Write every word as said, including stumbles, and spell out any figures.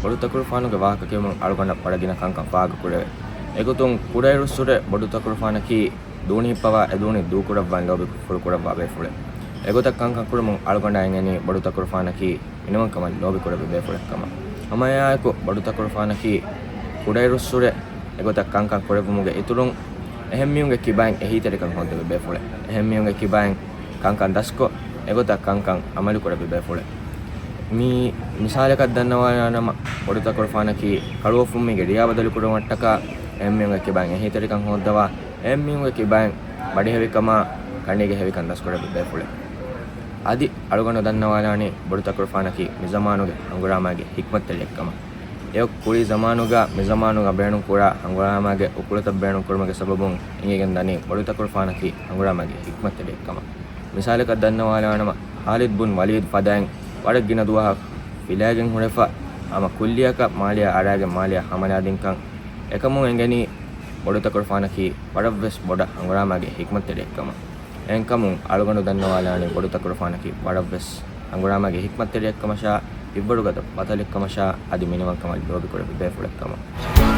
ބޮޑުތަކުރުފާނުގެ ވާހަކަ ކިޔުމުން އަޅުގަނޑަށް ވަރަށް ގިނަ ކަންކަން ފާހަގަކުރެވޭ. އެގޮތުން ކުޑައިރުއްސުރެ ބޮޑުތަކުރުފާނަކީ ދޫނި ހިއްޕަވާ އެދޫނި ދޫކުރައްވާން ލޯބި ފުރުކުރައްވާ ބޭފުޅެއް. އެގޮތަށް ކަންކަން ކުރުމުން އަޅުގަނޑަށް އެނގެނީ ބޮޑުތަކުރުފާނަކީ މިނިވަންކަމަށް ލޯބިކުރެއްވި ބޭފުޅެއްކަމަށް. ހަމައެއާއެކު ބޮޑުތަކުރުފާނަކީ ކުޑައިރުއްސުރެ އެގޮތަށް ކަންކަން ކުރެއްވުމުގެ އިތުރުން، އެހެންމީހުންގެ ކިބައިން އެހީތެރިކަން ހޯއްދެވި ބޭފުޅެއް. އެހެންމީހުންގެ ކިބައިން ކަންކަން ދަސްކޮށް، އެގޮތަށް ކަންކަން އަމަލުކުރެއްވި ބޭފުޅެއް. މި މިސާލަކަށް ދަންނަވާލާނަމަ، ބޮޑުތަކުރުފާނަކީ ކަޅުއޮފުންމީގެ ރިޔާ ބަދަލުކުރުމަށްޓަކާ، އެހެންމީހުންގެ ކިބައިން އެހީތެރިކަން ހޯއްދަވާ، އެހެންމީހުންގެ ކިބައިން ބަޑިހެވިކަމާ، ކަނޑީގެ ހެވިކަން ދަސްކުރެއްވި ބޭފުޅެއް. އަދި އަޅުގަނޑު ދަންނަވާލާނީ ބޮޑުތަކުރުފާނަކީ މިޒަމާނުގެ ހަނގުރާމާގެ ހިކްމަތްތެރިއެއްކަމަށް. އެއޮށް ކުރީ ޒަމާނުގަ މިޒަމާނުގަ ބޭނުންކުރާ ހަނގުރާމާގެ އުކުޅަތައް ބޭނުންކުރުމުގެ ސަބަބުން އެނގިގެން ދަނީ ބޮޑުތަކުރުފާނަކީ ހަނގުރާމާގެ ހިކްމަތްތެރިއެއްކަމަށް. މިސާލަކަށް ދަންނަވާލާނަމަ، ޚާލިދު ބުން ވަލީދު ފަދައިން ވަރަށް ގިނަ ދުވަހަށް ފިލައިގެން ހުރެފަ، ހަމަ ކުއްލިއަކަށް މާލެއަށް އަރާގެން މާލެއަށް ހަމަލާދިންކަން. އެކަމުން އެނގެނީ ބޮޑުތަކުރުފާނަކީ ވަރަށްވެސް ބޮޑަށް ހަނގުރާމާގެ ހިކްމަތްތެރިއެއްކަމަށް. އެހެންކަމުން އަޅުގަނޑު ދަންނަވާލާނީ ބޮޑުތަކުރުފާނަކީ ވަރަށްވެސް ހަނގުރާމާގެ ހިކްމަތްތެރިއެއްކަމަށާ، ހިތްވަރުގަދަ ބަޠަލެއްކަމަށާ، އަދި މިނިވަންކަމަށް ލޯބިކުރެއްވި ބޭފުޅެއްކަމަށް.